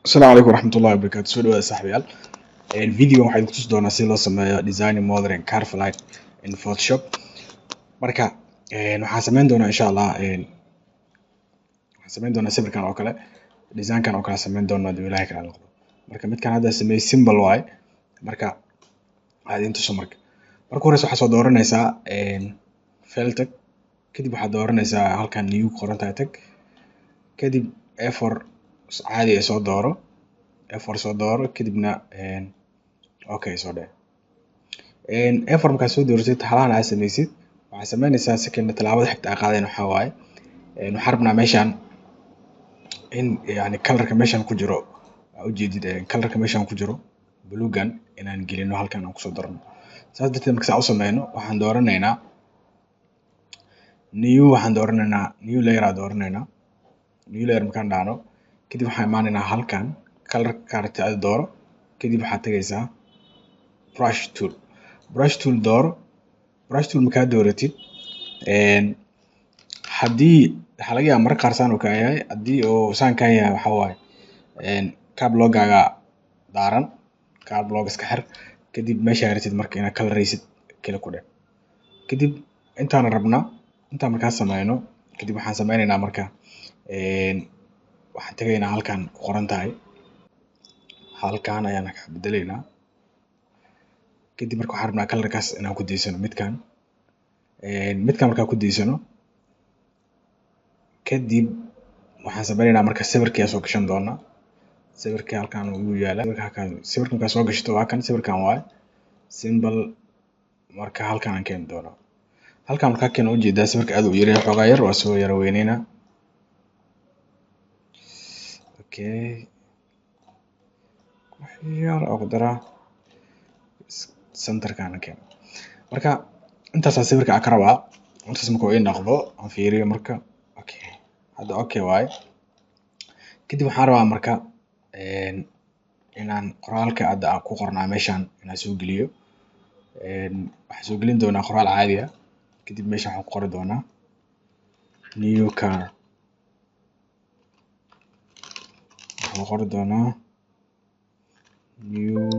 Asalaamu calaykum waraxmatullahi wabarakaatu. Soo dhawaada, saaxiibayaal. Videogan waxaa idin kutusi doonaa sida loo sameeyo design modern car flight in Photoshop. Marka waxaan sameyn doonaa, insha Allah, waxaan sameyn doonaa sawirkan oo kale, designkan oo kale sameyn doonaa haduu Ilaahay kala noqdo. Marka midkan hadda sameeyey simple waaye. Marka waxaa idin tuso, marka horeysa waxaa soo dooranaysaa file tag, kadib waxaad dooranaysaa halkan new ku qoran tahay tag, kadib A4 caadi ah soo dooro, A4 soo dooro, kadibna okay soo dheh. A4 markaad soo dooratid, halahan aad sameysid, waxaad sameynaysaa second talaabada xigta aad qaadayna waxaa waaye, waxaan rabnaa meeshan in yani colorka meeshan ku jiro aa ujeedid, colorka meeshan ku jiro buluugan inaan gelino halkan aan kusoo darno. Saas darteed marka saa u sameyno, waxaan dooranaynaa new, waxaan dooranaynaa new layer aa dooranaynaa. New layer markaan dhahno, kadib waxaan imaanaynaa halkan, colorka rabtid adi dooro, kadib waxaad tagaysaa brush tool. Brush tool dooro. Brush tool markaad dooratid, haddii waxaa laga yaabaa mararka qaar saan uu kaa yahay. Haddii uu saan kaa yahay, waxaa waaye caps lock-gaaga daaran. Caps lock iska xir, kadib meeshaa rabtid marka inaad coloreysid click ku dheh. Kadib intaan rabnaa, intaan markaan sameyno, kadib waxaan sameyneynaa, marka waxaan tagaynaa halkan ku qoran tahay, halkan ayaan ka bedeleynaa. Kadib marka waxaan rabnaa colorkaas inaan ku daysano midkan. Midkan markaan ku daysano, kadib waxaan sameyneynaa marka sawirkii ayaa soo gashan doonaa. Sawirkii halkan wuu yaalaa. Sawirka halkan, sawirka markaad soo gashato, waa kan, sawirkan waaye simple. Marka halkan aan keeni doonaa. Halkan markaa keeno, ujeedaa sawirka aad u yaryahay xoogaa yar, waa soo yara weyneynaa. Okay, wax yar oo ku daraa, centerkaana keeno. Marka intaasaa sawirka aan ka rabaa. Intaas markuu ii noqdo, aan fiiriyo marka. Okay, hadda okay waaye. Kadib waxaan rabaa marka inaan qoraalka hadda aan ku qornaa meeshaan inaan soo geliyo. Waxaan soo gelin doonaa qoraal caadi ah. Kadib meesha waxaan ku qori doonaa new car. Waxaan ku qori doonaa new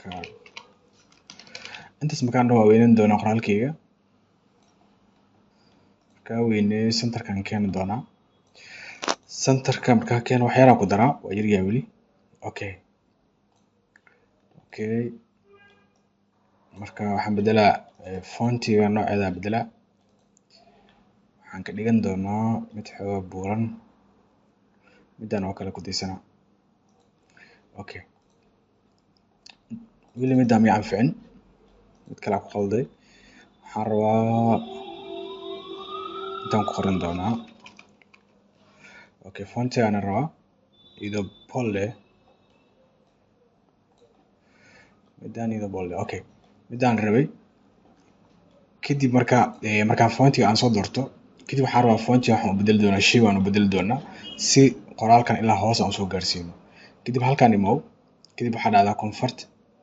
car. Intaas markaan dhaho, waa weyneyn doonaa qoraalkeyga. Markaan weyneeyo, centerkaan keeni doonaa. Centerka markaan keeno, wax yaraan ku daraa, waa yaryahay weli. Okay, marka waxaan bedelaa fontiga, nooceeda bedelaa. Waxaan ka dhigan doonaa mid xoogaa buuran, midan oo kale ku daysanaa. Okay, weli midaan ma anficin, mid kale aan ku qalday. Waxaan rabaa intaan ku qoran doonaa. Okay, fontigaan rabaa iyadoo bold eh, midaan iyadoo bold eh. Okay, midaan rabay. Kadib marka markaan fontiga aan soo doorto, kadib waxaan rabaa fontiga waxaan u bedeli doonaa shape aan u bedeli doonaa, si qoraalkan ilaa hoos aan usoo gaarsiino. Kadib halkaan imow, kadib waxaa dhahdaa convert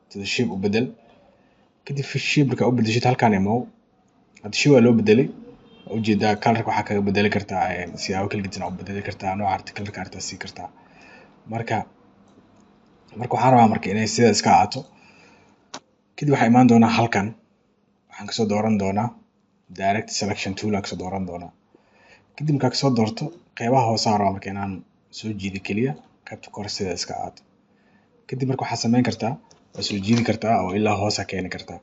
to the shape u bedel. Kadib shape markaa u bedeshid, halkaan imow. Hadda shape waa loo bedelay, waa ujeedaa. Colorka waxaa kaga bedeli kartaa siyaabo kala geddisan u bedeli kartaa, nooca rabtid, colorka rabtid sii kartaa. Marka waxaan rabaa marka inay sidaa iska ahaato. Kadib waxaan imaan doonaa halkan, waxaan kasoo dooran doonaa direct selection tool aan kasoo dooran doonaa. Kadib markaa kasoo doorto, qeybaha hoose aan rabaa marka inaan soo jiido keliya, qaybta kore sida iska ahaato. Kadib marka waxaad sameyn kartaa, waa soo jiidi kartaa oo ilaa hoos aa keeni kartaa,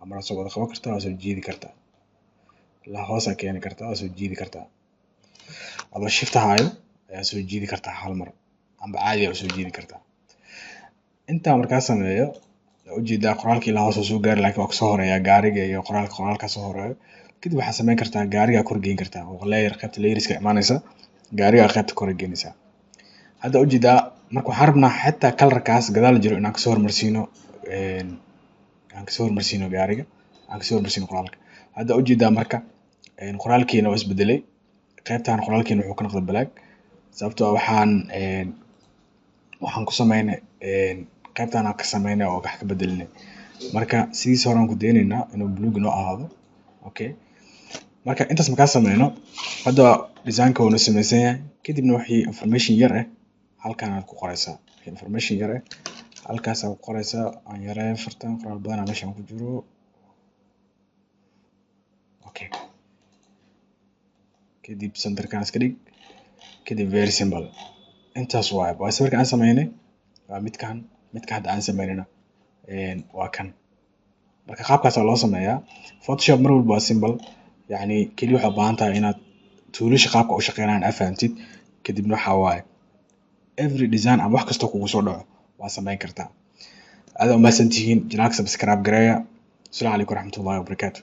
ama soo wada qaban kartaa, waa soo jiidi kartaa, ilaa hoos aa keeni kartaa, waa soo jiidi kartaa. Adoo shift haayo ayaa soo jiidi kartaa hal mar, amba caadi aa usoo jiidi kartaa. Intaa markaa sameeyo, waa ujeedaa qoraalka ilaa hoos uu soo gaari, laakiin waa kasoo horeeyaa gaariga iyo qoraalka, qoraalka soo horeeyo. Kadib waxaad sameyn kartaa, gaarigaa kor geyn kartaa oo layer, qaybta layerska imaanaysa, gaarigaa qaybta kore geynaysaa. Hadda ujeedaa. Marka waxaan rabnaa xitaa colorkaas gadaal jiro inaan kasoo hormarsiino, aan kasoo hormarsiino gaariga, aan kasoo hormarsiino qoraalka. Hadda ujeedaa, marka qoraalkeena waa isbedelay. Qaybtan qoraalkeena wuxuu ka noqday black, sababtoo ah waxaan ku sameynay qaybtan aan ka sameynay oo wax ka bedelinay. Marka sidiisa hore aan ku daynaynaa inuu buluug noo ahaado. Okay, marka intaas markaan sameyno, hadda designka wuu noo sameysan yahay. Kadibna wixii information yar ah Halkan aad ku qoreysaa information yar eh, halkaas aad ku qoreysaa. Aan yareeyo fartan, qoraal badan meeshan ku jiro. Okay, kadib centerkan iska dhig. Kadib very simple, intaas waaye. Waa sawirka aan sameynay, waa midkan. Midka hadda aan sameynayna waa kan. Marka qaabkaasaa loo sameeyaa Photoshop. Mar walba waa simple, yacni keliya waxaad u baahan tahay inaad toolasha qaabka u shaqeynayaan aad fahamtid. Kadibna waxaa waaye every design ama wax kastoo kugu soo dhaco waa sameyn kartaa. Aad u mahadsantihiin. Channelka subscribe gareeya. Asalaamu calaykum waraxmatullahi wabarakaatu.